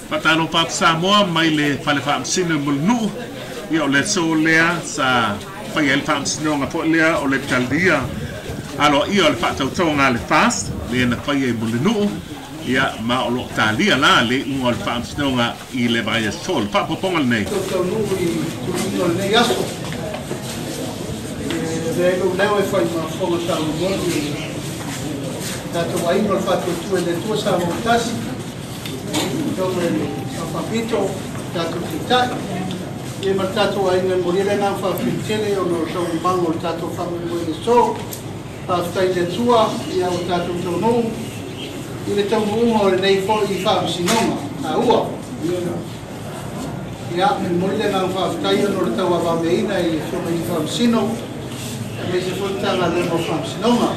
Faatalofa atu Samoa mai le Fale Faamasino i Mulinuu. Ia o le aso lea sa faia ai le faamasinoga foi lea o le talia aloaia o le faatautoga a le FAST lea na faia i Mulinuu. Ia ma o loo talia la le iuga o le faamasinoga i le vaiaso. O le faaopoopoga lenei. Taunuu i tuluiga o lenei aso. E avea ai lou leo e fai ma fofoga tauomoli o le tatou aiga o le Faatuatua i le Atua Samoa ua tasi. Afioga i le Sao Faapito, tatou Taitai, ia ma le tatou aiga e molia le agaga faafetai tele ona o le taualumaga o le tatou faamoemoe i le aso. Faafetai i le Atua ia ua tatou taunuu i le taunuuga o lenei foi faamasinoga taua. Ia, e momoli le agaga faafetai ona o le tauavameaina i Afioga i Faamasino, aemaise foi le Matagaluega o Faamasinoga.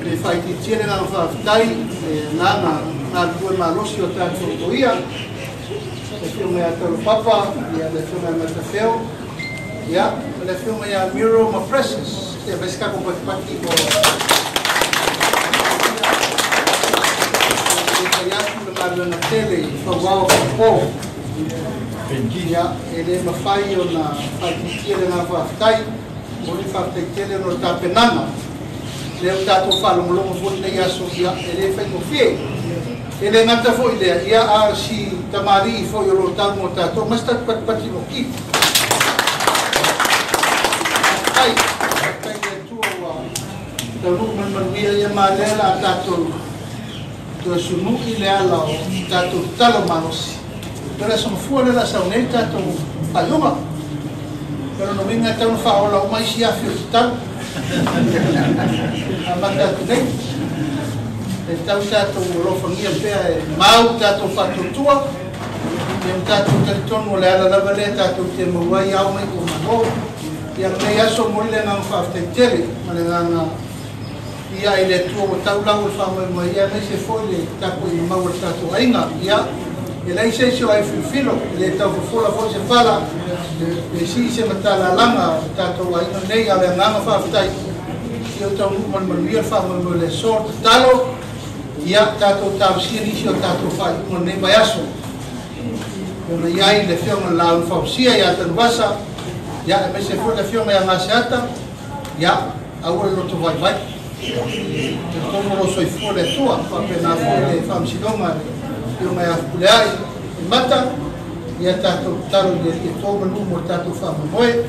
E faaitiitia le agaga faafetai le agaga galulue malosi o tatou loia, le Afioga ia Taulapapa, ia le Afioga ia Matafeo, ia le Afioga ia Miro ma Precious. Se avai se tatou patipati mo le fai atu le galuega tele i fauao faapo. Ia, e le mafai ona faaitiitia le agaga faafetai, momoli le faafetai tele ona o le tapenaga. Lea ua tatou faalogologo foi i lenei aso, ia, e le faigofie. E le gata foi lea, ia, a o si tamalii foi o lo o tau mo tatou, ma se tatou patipati mo ki. Faafetai, faafetai i le Atua ua taunuu ma le manuia, ia ma lea la a tatou toe sunui le ala o tatou tatalo malosi. O le aso mafua lea la sau nei tatou faaiuga. O lona uiga e tatau ona faaola uma isi afi o le tatalo. Amata atu nei. E tatau tatou alofagia pea e mau tatou faatuatua. Ia ma tatou talitonu o le ala lava lea tatou te maua ai ao mai o Malo. Ia lenei aso momoli le agaga faafetai tele ma le agaga ia i le Atua ua tau lau o le faamoemoe ia aemaise foi le tapuaiga mau a le tatou aiga. Ia e leai se isi o ai filofilo, e le tau fofola foi se fala, e sii se matalalaga o le tatou aiga nei, a o le agaga faafetai ia o taunuu ma le manuia le faamoemoe o le aso. Tatalo ia tatou talosia nisi o tatou faaiuga o lenei vaiaso. Ona i ai le Afioga i le Laau Fausia ia Tanuvasa, ia aemaise foi le Afioga ia Gaseata, ia aua le loto vaivai. Talitonu o lo o soifua le Atua, faapena foi le faamasinoga a le Afioga ia Fepuleai e Mata, ia tatou tatalo i le Alii e to manu mo le tatou faamoemoe.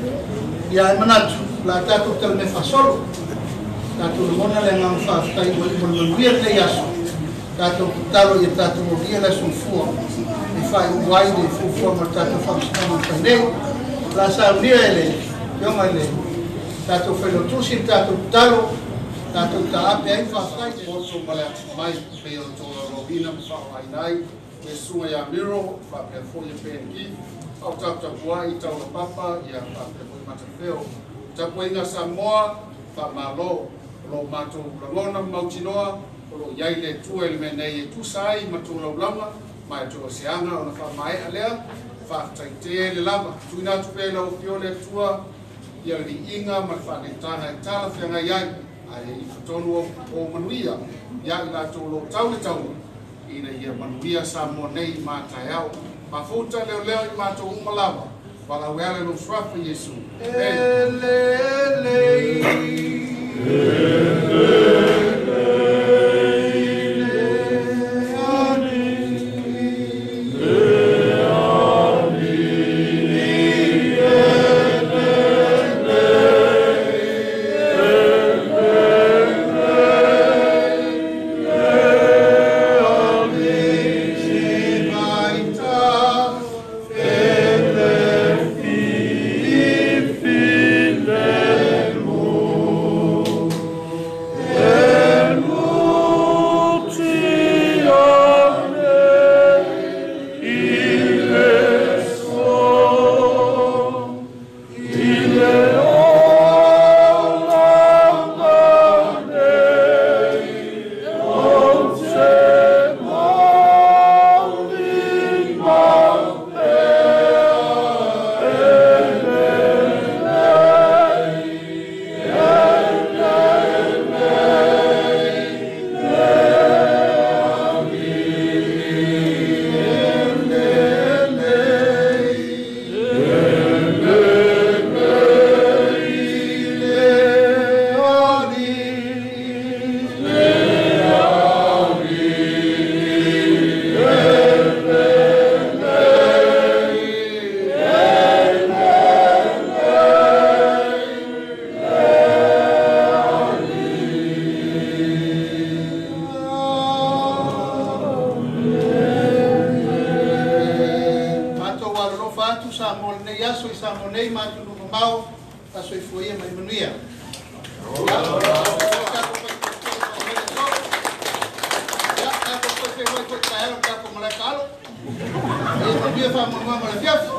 Ia ae manatu, o le a tatou talamea faasolo. Tatou lagona le agaga faafetai ua iu ma le manuia lenei aso. Tatou tatalo ia tatou olia le aso mafua e faaiu ai le fuafuaga o le tatou faamasinoga na fai nei. O le a saunia e le Afioga i le tatou Failautusi le tatou tatalo, tatou taape ai faafetai. Poto ma le atamai pei ona tolaulauina ma faaaogaina ai le susuga ia Miro faapea foi ia Ben Keith a o taputapuai i Taulapapa ia faapea foi Matafeo. Tapuaiga Samoa, faamalo o lo matou lagona ma mautinoa o lo o i ai le Atua i le mea nei e tusa ai ma tolaulauga ma e toaseaga ona faamaea lea faafetai tele lava. Tuuina atu pea i lau Afioga le Atua ia le viiga ma le faaneetaga e talafeagai ai ae i totonu o manuia ia i latou o lo o tau le taua ina ia manuia Samoa nei ma taeao. Mafuta leoleo i matou uma lava. Valaau e ala i lou suafa Iesu. E Samoa i lenei aso i Samoa nei ma atunuu mamao, soifua ia ma ia manuia. Ia, tatou toe feiloai foi taeao i le tatou malae taalo. Ia manuia faamoemoe mo le afiafi.